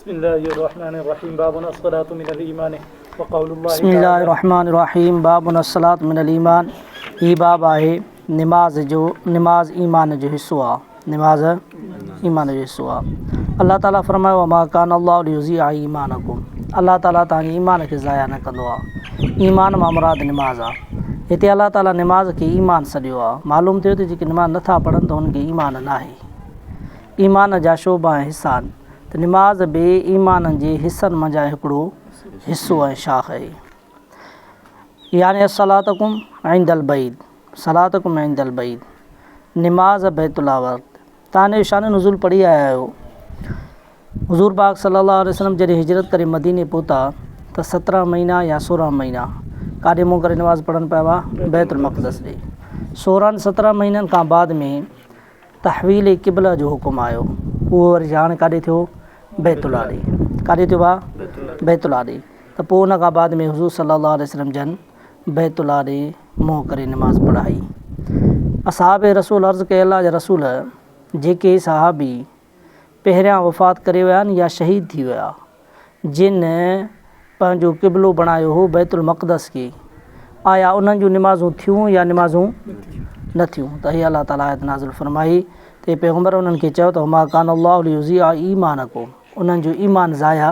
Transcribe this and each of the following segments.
بسم الله الرحمن الرحيم باب الصلاة من الايمان وقول الله بسم الله الرحمن الرحيم باب الصلاة من الايمان هي باب آهي نماز جو نماز ايمان جو حصو آ نماز ايمان جو حصو آ الله تعالي فرمايو وما ڪان الله ليضيع ايمانڪم الله تعالي توهان جي ايمان کي ضايع نه ڪندو آ ايمان مان مراد نماز آ هتي الله تعالي نماز کي ايمان سڏيو آ معلوم ٿيو ته جيڪي نماز نٿا پڙهن ته انهن کي ايمان ناهي ايمان جا شعبا ۽ حصا آهن ته نماز به ايمان جي حصن منجهان هڪڙو حصو ۽ شاخ آهي. يعني الصلاتڪم عند البيت صلاتڪم عند البيت نماز بيت الله وقت تان جو شان نزول پڙهي آيا آهيو. حضور پاڪ صلي الله عليه وسلم جڏهن هجرت ڪري مديني پهتا ته 17 مهينا يا 16 مهينا ڪاڏي منهن ڪري نماز پڙهن پيا هئا؟ بيت المقدس ڏي. 16 17 مهينن کان بعد ۾ تحويل قبله جو حڪم آيو اهو وري هاڻي ڪاڏي ٿيو بيت الله ڏي ڪاڏي ٿيو ڀا بيت الله ڏي ته پوء ان کان بعد ۾ حضور صلي الله عليه وسلم جن بيت الله ڏي منهن ڪري نماز پڙهائي اصحاب رسول عرض ڪئي الله جا رسول جيڪي صحابي پهريان وفات ڪري ويا آهن يا شهيد ٿي ويا جن پنهنجو قبلو بڻايو هو بيت المقدس کي، آيا انهن جون نمازون ٿيون يا نمازون نه ٿيون؟ ته هي الله تعالي آيت نازل فرمائي ته اي پيغمبر انهن کي چئو ته وما ڪان الله ليضيع ايمانڪم انهن جو ايمان ضايع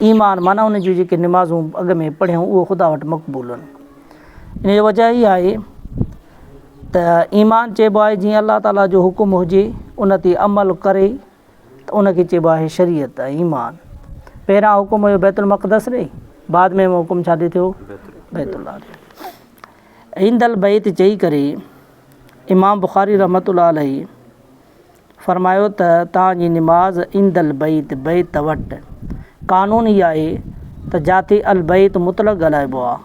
ايمان معنيٰ انهن جون جيڪي نمازون اڳ ۾ پڙهيون اهو خدا وٽ مقبول آهن. ان جو وجه هي آهي ته ايمان چئبو آهي جيئن الله تعالي جو حڪم هجي ان تي عمل ڪري ته ان کي چئبو آهي شريعت ۽ ايمان. پهريان حڪم هيو بيت المقدس ڏي، بعد ۾ حڪم ڇا ڏي ٿيو؟ بيت الله ڏي. عند البيت چئي ڪري امام بخاري رحمة الله عليه فرمايو ته توهان جي نماز عند البيت، بيت وٽ، قانون هي آهي ته جاتي البيت مطلق ڳالهائبو آهي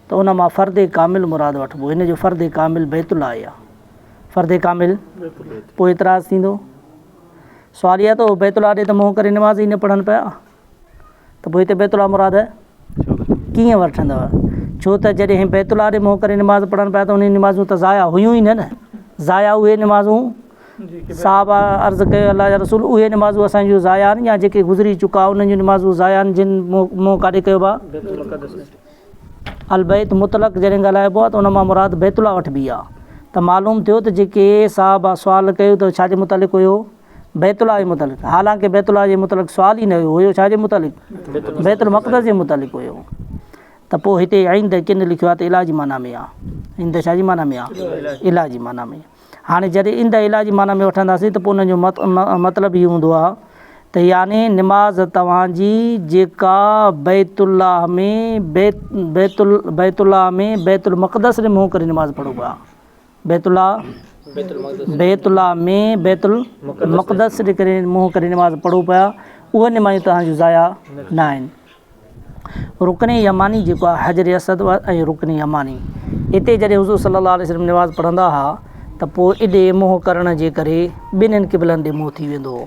ته ان مان فرد ڪامل مراد وٺبو، هن جو فرد ڪامل بيت الله آهي. فرد ڪامل پوء اعتراض ٿيندو. سوال اها ته بيت الله ڏي ته منهن ڪري نماز ئي نه پڙهن پيا ته پوء هتي بيت الله مراد ڪيئن وٺندؤ؟ ڇو ته جڏهن بيت الله ڏي منهن ڪري نماز پڙهن پيا ته انهن نمازون ته ضايع هيون ئي نه نه ضايع اهي نمازون صحابه عرض ڪيو الله جا رسول اهي نمازون اسان جون ضايع آهن يا جيڪي گذري چڪا انهن جون نمازون ضايع آهن جن منهن ڪاڏي ڪيو با البيت مطلق جڏهن ڳالهائبو آهي ته ان مان مراد بيت الله وٺبي آهي ته معلوم ٿيو ته جيڪي صحابه سوال ڪيو ته ڇا جي متعلق هيو؟ بيت الله جي متعلق حالانڪه بيت الله جي متعلق سوال ئي نه هيو هيو ڇا جي متعلق؟ بيت المقدس جي متعلق هيو ته پوء هتي عند ڪن لکيو آهي ته اله جي معنيٰ ۾ آهي عند ڇا جي معنيٰ ۾ آهي؟ اله جي معنيٰ ۾ هاڻي جڏهن عند اله جي معنيٰ ۾ وٺنداسين ته پوء ان جو مطلب هي هوندو آهي ته يعني نماز توهان جي جيڪا بيت الله ۾ بيت بيت الله ۾ بيت المقدس ڏي منهن ڪري نماز پڙهو پيا بيت الله بيت الله ۾ بيت المقدس ڏي ڪري منهن ڪري نماز پڙهو پيا اهي نمازون توهان جون ضايع نه آهن. رڪن يماني جيڪو آهي حجر اسود ۽ رڪن يماني اتي جڏهن حضور صلي الله عليه وسلم نماز پڙهندا ها ته پوء اڏي منهن ڪرڻ جي ڪري ٻنهين قبلن ڏي منهن ٿي ويندو هو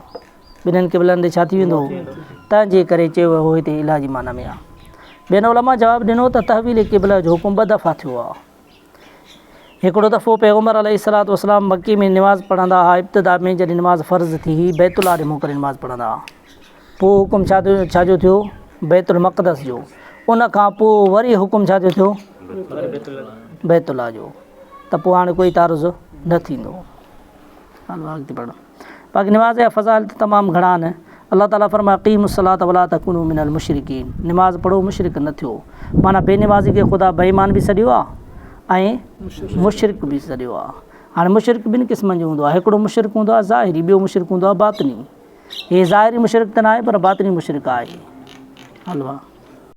ٻنهين قبلن ڏي ڇا ٿي ويندو هو تنهن جي ڪري چيو ويو هو هتي اله جي معنيٰ ۾ آهي ٻين علماء جواب ڏنو ته تحويل قبله جو حڪم ٻه دفعا ٿيو آهي هڪڙو دفعو پيغمبر عليه الصلوة والسلام مڪي ۾ نماز پڙهندا ها ابتدا ۾ جڏهن نماز فرض ٿي هئي بيت الله ڏي منهن ڪري نماز پڙهندا ها پوء حڪم ڇا ٿيو ڇا جو ٿيو بيت المقدس جو ان کان پوء وري حڪم ڇا جو ٿيو بيت الله جو ته پوء هاڻي ڪوئي تعارض نه ٿيندو اڳتي پڙهو باقي نماز جا فضائل ته تمام گهڻا آهن الله تعالٰي فرمايو اقيموا الصلاة ولا تڪونوا من المشرڪين نماز پڙهو مشرڪ نه ٿيو معنيٰ بي نمازي کي خدا بي ايمان به سڏيو آهي ۽ مشرڪ به سڏيو آهي هاڻي مشرڪ ٻن قسمن جو هوندو آهي هڪڙو مشرڪ هوندو آهي ظاهري ٻيو مشرڪ هوندو آهي باطني هي ظاهري مشرڪ ته ناهي پر باطني مشرڪ آهي هلو.